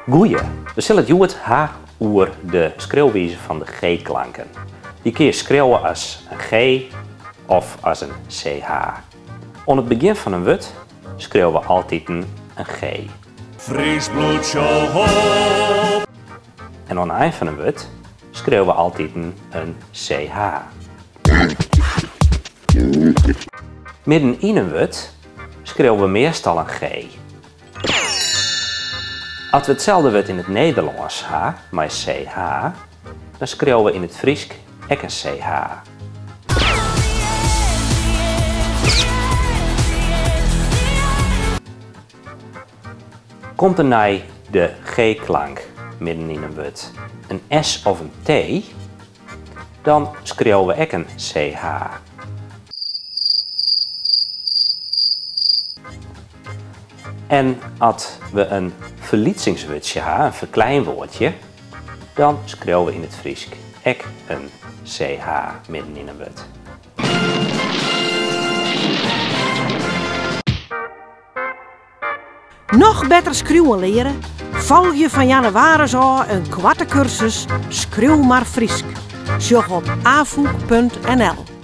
Goeie, we sille it hjoed ha oer de skriuwwize fan de G-klanken. Dy kinst skriuwe as in G of as in CH. Oan it begjin fan in wurd skriuwe we altiten in G. Frysk bliuwt sjo En oan 'e ein fan in wurd skriuwe we altiten in CH. Midden yn in wurd skriuwe we meastal in G. As we itselde wurd yn it Nederlânsk ha mei CH, dan skriuwe we yn it Frysk ek in CH. Komt der nei de G-klank midden yn in wurd in S of in T, dan skriuwe we ek in CH. En as we in ferlytsingswurdsje ha, in ferkleinwoordje, dan skriuwe we yn it Frysk ek in CH midden yn in wurd. Noch better skriuwen leare? Folgje fan jannewaris ôf in koarte kursus Skriuw mar Frysk. Sjoch op afûk.nl.